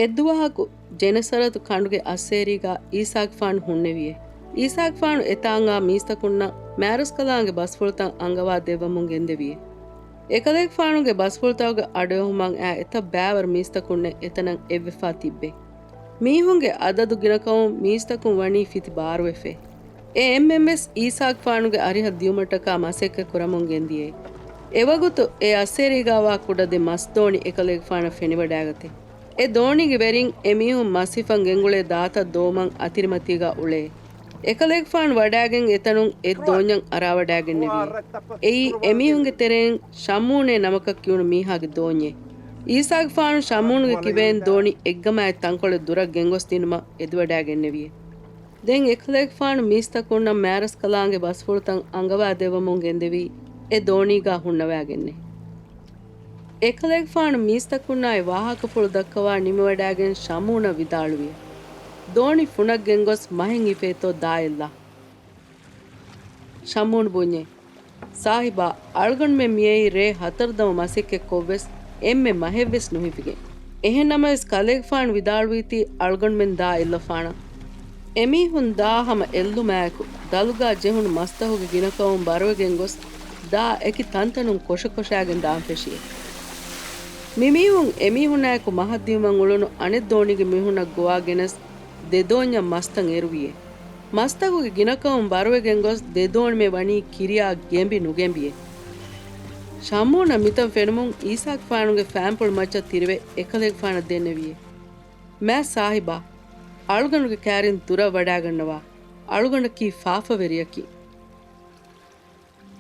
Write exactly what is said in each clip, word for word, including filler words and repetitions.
އެއްދުވަހަކު ޖެނެސަރަތު ކަނޑުގެ އައްސޭރީގާ އީސާގެފާނު ހުންނެވިއޭ. އީސާގެފާނު އެތާނގާ މީސްތަކުންނަށް މާރަސްކަލާނގެ ބަސްފުޅުތައް އަންގަވާ ދެއްވަމުން ގެންދެވިއޭ. އެކަލޭގެފާނުގެ ބަސްފުޅުތަކުގެ އަޑުއެހުމަށް އައި އެތައް ބައިވަރު މީސްތަކުންނެއް އެތަނަށް އެއްވެފާ ތިއްބެ. މީހުންގެ އަދަދު ގިނަކަމުން މީސްތަކުން ވަނީ ފިތި ބާރުވެފޭ. އެ އެންމެންވެސް އީސާގެފާނުގެ އަރިހަށް ދިޔުމަށްޓަކާ މަސައްކަތް ކުރަމުން ގެންދިޔޭ. އެވަގުތު އެ އައްސޭރީގާވާ ކުޑަ ދެ މަސްދޯނި އެކަލޭގެފާނަށް ފެނިވަޑާގަތޭ. އެ ދޯނީގެ ވެރިން އެމީހުން މަސް ހިފަން ގެންގުޅޭ ދާތައް ދޮވުމަށް އަތިރިމަތީގާ އުޅޭ. އެކަލޭގެފާނު ވަޑާގެން އެތަނުން އެއް ދޯންޏަށް އަރާވަޑާގެންނެވިއޭ. އެއީ އެމީހުންގެ ތެރެއިން ޝަމޫނޭ ނަމަކަށް ކިޔުނު މީހާގެ ދޯންޏޭ. އީސާގެފާނު ޝަމޫނުގެ ކިބައިން ދޯނި އެއްގަމާއެއް ތަންކޮޅެއް ދުރަށް ގެންގޮސްދިނުމަށް އެދިވަޑާގެންނެވިއޭ. ދެން އެކަލޭގެފާނު މީސްތަކުންނަށް މާރަސްކަލާނގެ ބަސްފުޅުތައް އަންގަވާދެއްވަމުން ގެންދެވީ އެ ދޯނީގާ ހުންނަވާގެންނޭ. އެކަލޭގެފާނު މީސްތަކުންނާއި ވާހަކަފުޅު ދައްކަވާ ނިމިވަޑާގެން ޝަމޫނަށް ވިދާޅުވިއޭ. ދޯނި ފުނަށް ގެންގޮސް މަހެއް ހިފޭތޯ ދާ އެއްލާ. ޝަމޫން ބުންޏޭ، ސާހިބާ، އަޅުގަނޑުމެން މިއައީ ރޭ ހަތަރު ދަމު މަސައްކަތް ކޮށްވެސް އެންމެ މަހެއްވެސް ނުހިފިގެން. އެހެން ނަމަވެސް ކަލޭގެފާނު ވިދާޅުވީތީ އަޅުގަނޑުމެން ދާ އެއްލަފާނަން. އެމީހުން ދާ ހަމަ އެއްލުމާއެކު، ދަލުގާ ޖެހުނު މަސްތަހުގެ ގިނަކަމުން ބަރުވެގެން ގޮސް، ދާ އެކި ތަންތަނުން ކޮށަކޮށާގެން ދާން ފެށިއޭ. މި މީހުން އެމީހުންނާއެކު މަހަށްދިޔުމަށް އުޅުނު އަނެއް ދޯނީގެ މީހުންނަށް ގޮވާ ގެނެސް ދެ ދޯންޏަށް މަސްތައް އެރުވިއޭ. މަސްތަކުގެ ގިނަކަމުން ބަރުވެގެން ގޮސް ދެ ދޯނިމެ ވަނީ ކިރިޔާ ގެނބި ނުގެނބިއޭ. ޝަމޫނަށް މިތަން ފެނުމުން އީސާގެފާނުގެ ފާންޕުޅު މައްޗަށް ތިރިވެ އެކަލޭގެފާނަށް ދެންނެވިއޭ. މާތް ސާހިބާ، އަޅުގަނޑުގެ ކާރިން ދުރަށް ވަޑާގަންނަވާ. އަޅުގަނޑަކީ ފާފަވެރިޔަކީ.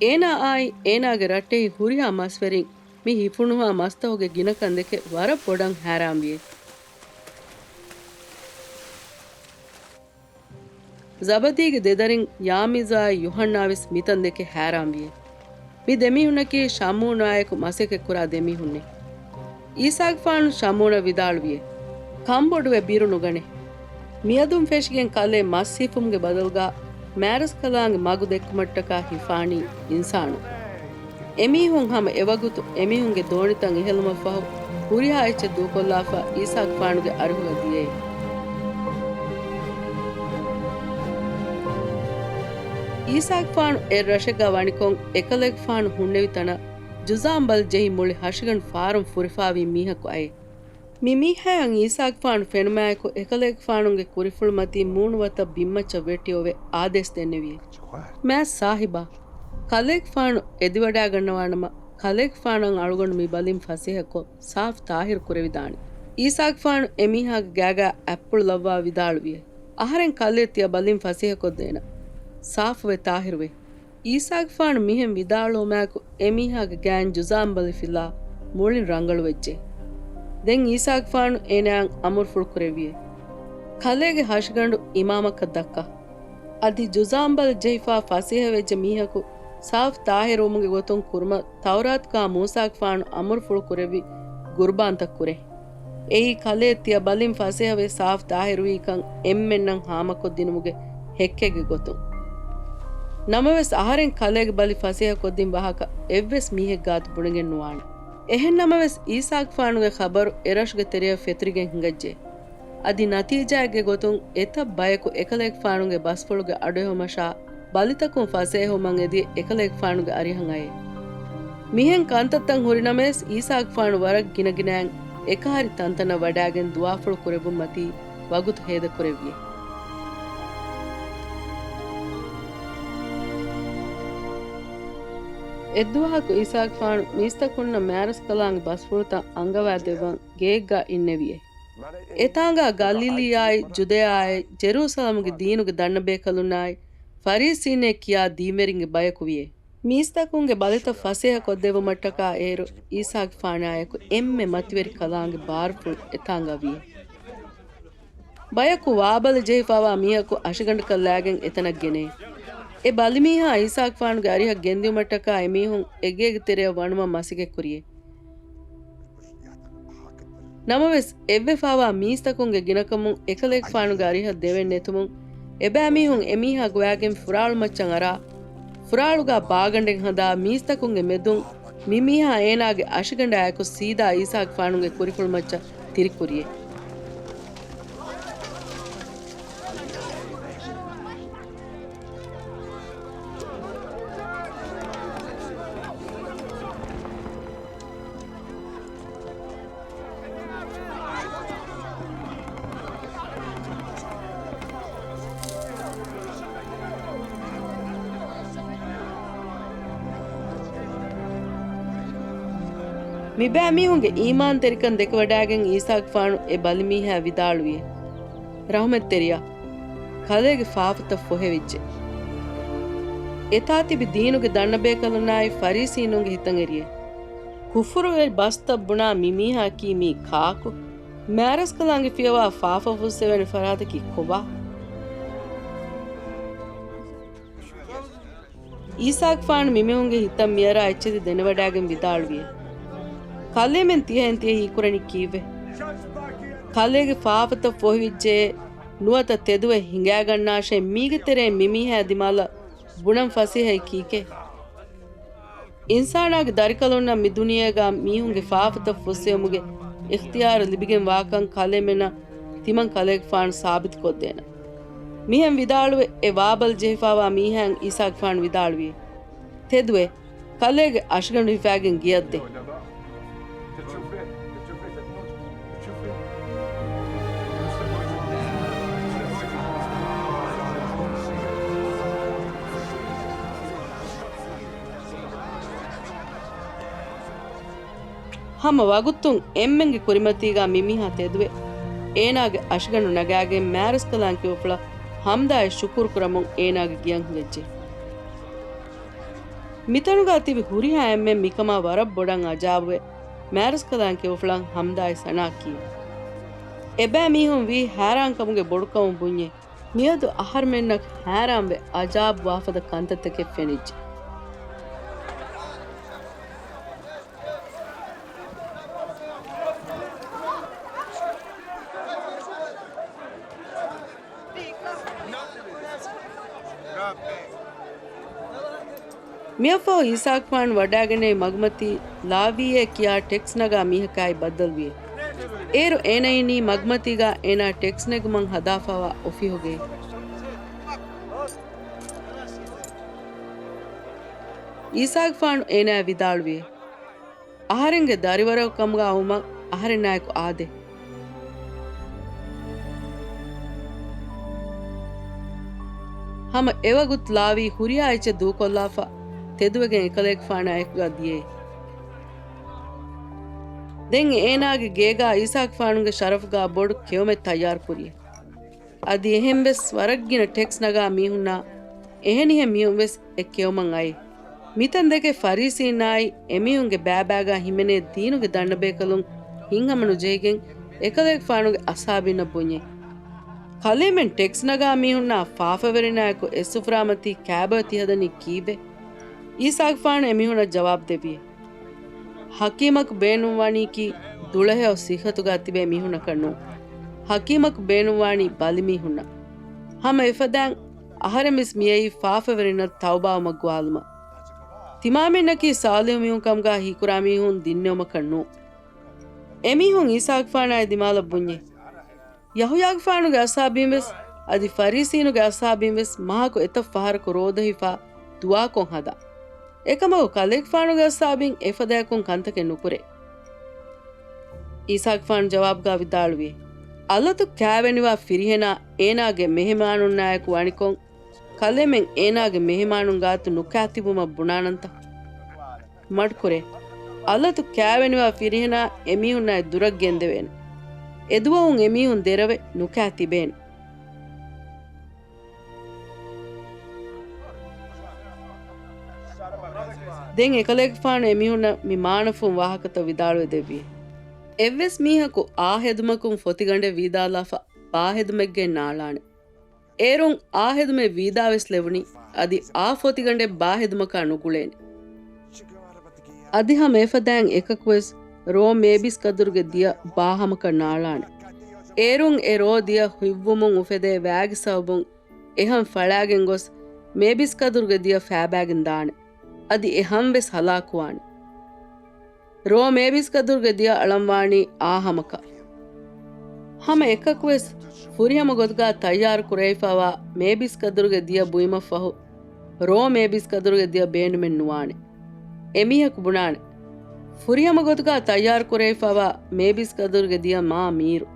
އޭނާ އާއި އޭނާގެ ރައްޓެހި ހުރިހާ މަސްވެރިން މި ހިފުނުހާ މަސްތަކުގެ ގިނަކަން ދެކެ ވަރަށް ބޮޑަށް ހައިރާންވިއޭ. ޒަބަދީގެ ދެދަރިން ޔާމީޒާއި ޔޫހަންނާވެސް މިތަން ދެކެ ހައިރާންވިއޭ. މި ދެމީހުންނަކީ ޝަމޫނާއެކު މަސައްކަތްކުރާ ދެމީހުންނޭ. އީސާގެފާނު ޝަމޫނަށް ވިދާޅުވިއޭ، ކަންބޮޑުވެ ބިރު ނުގަނޭ. މިއަދުން ފެށިގެން ކަލޭ މަސް ހިފުމުގެ ބަދަލުގާ މާރަސްކަލާނގެ މަގު ދެއްކުމަށްޓަކާ ހިފާނީ އިންސާނުން. އެމީހުން ހަމަ އެވަގުތު އެމީހުންގެ ދޯނިތައް އެހެލުމަށްފަހު ހުރިހާ އެއްޗެއް ދޫކޮށްލާފަ އީސާގެފާނުގެ އަރިހުގަ ދިޔައޭ. އީސާގެފާނު އެއް ރަށެއްގަ ވަނިކޮށް އެކަލޭގެފާނު ހުންނެވި ތަނަށް ޖުޒާމް ބަލި ޖެހި މުޅި ހަށިގަނޑު ފާރުން ފުރިފާވި މީހަކު އައޭ. މި މީހާއަށް އީސާގެފާނު ފެނުމާއެކު އެކަލޭގެފާނުގެ ކުރިފުޅުމަތީ މޫނުވަތަށް ބިންމައްޗަށް ވެއްޓި އޮވެ އާދޭސް ދެންނެވިއޭ. މާތް ސާހިބާ، ކަލޭގެފާނު އެދިވަޑާގަންނަވާނަމަ، ކަލޭގެފާނަށް އަޅުގަނޑު މި ބަލިން ފަސޭހަކޮށް، ސާފު ތާހިރު ކުރެވިދާނެ. އީސާގެފާނު އެމީހާގެ ގާގާ އަތްޕުޅު ލައްވާ ވިދާޅުވިއޭ، އަހަރެން ކަލޭ ތިޔަ ބަލިން ފަސޭހަކޮށްދޭނަން. ސާފުވެ ތާހިރުވޭ. އީސާގެފާނު މިހެން ވިދާޅުވުމާއެކު އެމީހާގެ ގާތް ޖުޒާމް ބަލި ފިލާ މުޅިން ރަނގަޅުވެއްޖެ. ދެން އީސާގެފާނު އޭނާއަށް އަމުރުފުޅު ކުރެއްވިއޭ، ކަލޭގެ ހަށިގަނޑު އިމާމަކަށް ދައްކާ. އަދި ޖުޒާމް ބަލި ޖެހިފާ ފަސޭހަވެއްޖެ މީހަކު ސާފު ތާހިރުވުމުގެ ގޮތުން ކުރުމަށް ތައުރާތުގާ މޫސާގެފާނު އަމުރުފުޅު ކުރެއްވި ގުރުބާންތައް ކުރޭ. އެއީ ކަލޭ ތިޔަ ބަލިން ފަސޭހަވެ ސާފު ތާހިރުވީކަން އެންމެންނަށް ހާމަކޮށްދިނުމުގެ ހެއްކެއްގެ ގޮތުން. ނަމަވެސް އަހަރެން ކަލޭގެ ބަލި ފަސޭހަކޮށްދިން ވާހަކަ އެއްވެސް މީހެއް ގާތު ބުނެގެން ނުވާނެ. އެހެން ނަމަވެސް އީސާގެފާނުގެ ޚަބަރު އެރަށުގެ ތެރެޔަށް ފެތުރިގެން ހިނގައްޖެ. އަދި ނަތީޖާއެއްގެ ގޮތުން އެތައް ބަޔަކު އެކަލޭގެފާނުގެ ބަސްފުޅުގެ އަޑުއެހުމަށާ ބަލިތަކުން ފަސޭހަވުމަށް އެދި އެކަލޭގެފާނުގެ އަރިހަށް އައޭ. މިހެން ކަންތައްތައް ހުރިނަމަވެސް އީސާގެފާނު ވަރަށް ގިނަގިނައިން އެކަހަރި ތަންތަނަށް ވަޑާގެން ދުޢާފުޅު ކުރެއްވުންމަތީ ވަގުތު ހޭދަކުރެއްވިއޭ. އެއްދުވަހަކު އީސާގެފާނު މީސްތަކުންނަށް މާރަސްކަލާނގެ ބަސްފުޅުތައް އަންގަވާދެއްވަން ގެއެއްގާ އިންނެވިއޭ. އެތާނގާ ގަލީލީއާއި ޖުދެޔާއާއި ޖެރޫސަލަމުގެ ދީނުގެ ދަންނަބޭކަލުންނާއި ފަރީސީންނޭ ކިޔާ ދީންވެރިންގެ ބަޔަކު ވިއޭ. މީސްތަކުންގެ ބަލިތައް ފަސޭހަކޮށްދެއްވުމަށްޓަކާ އޭރު އީސާގެފާނާއެކު އެންމެ މަތިވެރި ކަލާނގެ ބާރުފުޅު އެތާނގާ ވިއޭ. ބަޔަކު ވާބަލި ޖެހިފާވާ މީހަކު އަށިގަނޑަކަށް ލާގެން އެތަނަށް ގެނައޭ. އެ ބަލިމީހާ އީސާގެފާނުގެ އަރިހަށް ގެންދިއުމަށްޓަކާ އެމީހުން އެގޭގެ ތެރެއަށް ވަނުމަށް މަސައްކަތްކުރިއޭ. ނަމަވެސް، އެއްވެފާވާ މީސްތަކުންގެ ގިނަކަމުން އެކަލޭގެފާނުގެ އަރިހަށް ދެވެން ނެތުމުން، އެބައިމީހުން އެމީހާ ގޮވާގެން ފުރާޅުމައްޗަށް އަރާ، ފުރާޅުގާ ބާގަނޑެއް ހަދާ މީސްތަކުންގެ މެދުން މި މީހާ އޭނާގެ އަށިގަނޑާއެކު ސީދާ އީސާގެފާނުގެ ކުރިފުޅުމައްޗަށް ތިރިކުރިއޭ. މިބައިމީހުންގެ އީމާންތެރިކަން ދެކެވަޑައިގެން ޢީސާގެފާނު އެ ބަލިމީހާ ވިދާޅުވިއޭ، ރަޙުމަތްތެރިޔާ، ކަލޭގެ ފާފަތައް ފޮހެވިއްޖެ. އެތާ ތިބި ދީނުގެ ދަންނަބޭކަލުންނާއި ފަރީސީނުންގެ ހިތަށް އެރިއޭ، ކުފުރުވެރި ބަސްތައް ބުނާ މި މީހާއަކީ މީ ކާކު؟ މާރަސްކަލާނގެ ފިޔަވާ ފާފަ ފުއްސެވޭނެ ފަރާތަކީ ކޮބާ؟ ޢީސާގެފާނު މިމީހުންގެ ހިތަށް މިއަރާ އެއްޗެތި ދެނެވަޑައިގެން ވިދާޅުވިއޭ، ކަލޭމެން ތިޔަހެން ތިޔަ ހީކުރަނީ ކީއްވެ؟ ކަލޭގެ ފާފަތައް ފޮހެވިއްޖެއޭ، ނުވަތަ ތެދުވެ ހިނގައިގަންނާށޭ، މީގެ ތެރެއިން މިމީހާ ދިމާލަށް ބުނަން ފަސޭހައީ ކީކޭ؟ އިންސާނާގެ ދަރިކަލުންނަށް މި ދުނިޔޭގަ މީހުންގެ ފާފަތައް ފުއްސެވުމުގެ އިޚްތިޔާރު ލިބިގެން ވާކަން ކަލޭމެންނަށް ތިމަން ކަލޭގެފާނު ސާބިތުކޮށްދޭނަން. މިހެން ވިދާޅުވެ، އެ ވާބަލި ޖެހިފާވާ މީހާއަށް ޢީސާގެފާނު ވިދާޅުވިއޭ، ތެދުވެ، ކަލޭގެ އަށިގަނޑު ހިފާގެން ގެޔަށްދޭ. ހަމަ ވަގުތުން އެންމެންގެ ކުރިމަތީގަ މި މީހާ ތެދުވެ، އޭނާގެ އަށިގަނޑު ނަގާގެން މާރަސްކަލާނގެ ކިބަފުޅަށް ޙަމްދާއި ޝުކުރު ކުރަމުން އޭނާގެ ގެޔަށް ހިނގައްޖެ. މިތަނުގަ ތިބި ހުރިހާ އެންމެން މިކަމާ ވަރަށް ބޮޑަށް އަޖާބުވެ، މާރަސްކަލާނގެ ކިބަފުޅަށް ޙަމްދާއި ސަނާ ކިޔޭ. އެބައިމީހުން ވީ ޙައިރާންކަމުގެ ބޮޑުކަމުން ބުންޏޭ، މިއަދު އަހަރުމެންނަށް ހައިރާންވެ އަޖާބުވާފަދަ ކަންތައްތަކެއް ފެނިއްޖެ. މިއަށްފަހު ޢީސާގެފާނު ވަޑައިގެނައި މަގުމަތީ ލާވީއޭ ކިޔާ ޓެކްސް ނަގާ މީހަކާއި ބައްދަލުވިއޭ. އޭރު އޭނަ އިނީ މަގުމަތީގަ އޭނާ ޓެކްސް ނެގުމަށް ހަދާފައިވާ އޮފީހުގައި. ޢީސާގެފާނު އޭނާއަށް ވިދާޅުވިއޭ، އަހަރެންގެ ދަރިވަރަކު ކަމުގަ ވުމަށް އަހަރެންނާއެކު އާދޭ. ހަމަ އެވަގުތު ލާވީ ހުރިހާ އެއްޗެއް ދޫކޮށްލާފަ، ތެދުވެގެން އެކަލޭގެފާނާއެކުގަ ދިޔައޭ. ދެން އޭނާގެ ގޭގަ ޢީސާގެފާނުގެ ޝަރަފުގަ ބޮޑު ކެއުމެއް ތައްޔާރުކުރިއޭ. އަދި އެހެންވެސް ވަރަށްގިނަ ޓެކްސް ނަގާ މީހުންނާ އެހެނިހެން މީހުން ވެސް އެ ކެއުމަށް އައޭ. މިތަން ދެކެ ފަރީސީންނާއި އެމީހުންގެ ބައިބައިގާ ހިމެނޭ ދީނުގެ ދަންނަބޭކަލުން ހިތްހަމަނުޖެހިގެން އެކަލޭގެފާނުގެ އަޞްޙާބީންނަށް ބުންޏޭ، ކަލޭމެން ޓެކްސް ނަގާ މީހުންނާ ފާފަވެރިންނާއެކު އެއް ސުފުރާމަތީ ކާބޮއެ ތިހަދަނީ ކީއްވެ؟ ޢީސާގެފާނު އެމީހުންނަށް ޖަވާބު ދެއްވިއޭ، ޙަކީމަކު ބޭނުންވާނީކީ ދުޅަހެޔޮ ޞިއްޙަތުގަ ތިބޭ މީހުންނަކަށް ނޫން. ޙަކީމަކު ބޭނުންވާނީ ބަލިމީހުންނަށް. ހަމަ އެފަދައިން އަހަރެން ވެސް މިއައީ ފާފަވެރިންނަށް ތައުބާވުމަށް ގޮވާލުމަށް. ތިމާމެންނަކީ ޞާލިޙު މީހުން ކަމުގަ ހީކުރާ މީހުން ދިންނެވުމަކަށް ނޫން. އެމީހުން ޢީސާގެފާނާއި ދިމާލަށް ބުންޏޭ، ޔަޙުޔާގެފާނުގެ އަޞްޙާބީން ވެސް އަދި ފަރީސީނުގެ އަޞްޙާބީން ވެސް މަހަކު އެތައް ފަހަރަކު ރޯދަ ހިފާ ދުޢާކޮށް ހަދާ. އެކަމަކު ކަލޭގެފާނުގެ އަޞްޙާބީން އެފަދައަކުން ކަންތަކެއް ނުކުރޭ. ޢީސާގެފާނު ޖަވާބުގަ ވިދާޅުވި، އަލަތު ކާވެނިވާ ފިރިހެނާ އޭނާގެ މެހެމާނުންނާއެކު ވަނިކޮށް، ކަލޭމެން އޭނާގެ މެހެމާނުން ގާތު ނުކާތިބުމަށް ބުނާނަންތަ؟ މަޑުކުރޭ. އަލަތު ކާވެނިވާ ފިރިހެނާ އެމީހުންނާއި ދުރަށް ގެންދެވޭނެ. އެދުވަހުން އެމީހުން ދެރަވެ ނުކާ ތިބޭނެ. ދެން އެކަލޭގެފާނު އެމީހުންނަށް މި މާނަފުން ވާހަކަތައް ވިދާޅުވެ ދެއްވި. އެއްވެސް މީހަކު އާ ހެދުމަކުން ފޮތިގަނޑެއް ވީދާލާފަ ބާ ހެދުމެއްގައި ނާޅާނެ. އޭރުން އާ ހެދުމެއް ވީދާވެސް ލެވުނީ، އަދި އާ ފޮތިގަނޑެއް ބާ ހެދުމަކާ ނުގުޅޭނެ. އަދި ހަމަ އެފަދައިން އެކަކުވެސް ރޯ މޭބިސް ކަދުރުގެ ދިޔަ ބާ ހަމަކަށް ނާޅާނެ. އޭރުން އެ ރޯ ދިޔަ ހުތްވުމުން އުފެދޭ ވައިގެ ސަބަބުން އެ ހަން ފަޅާގެން ގޮސް މޭބިސް ކަދުރުގެ ދިޔަ ފައިބައިގެން ދާނެ. އަދި އެ ހަން ވެސް ހަލާކުވާނެ. ރޯ މޭބިސް ކަދުރުގެ ދިޔަ އަޅަންވާނީ އާ ހަމަކަށް. ހަމަ އެކަކުވެސް ފުރިހަމަ ގޮތުގަ ތައްޔާރު ކުރެވިފައިވާ މޭބިސް ކަދުރުގެ ދިޔަ ބުއިމަށްފަހު، ރޯ މޭބިސް ކަދުރުގެ ދިޔަ ބޭނުމެއް ނުވާނެ. އެމީހަކު ބުނާނެ، ފުރިހަމަ ގޮތުގަ ތައްޔާރު ކުރެވިފައިވާ މޭބިސް ކަދުރުގެ ދިޔަ މާ މީރު.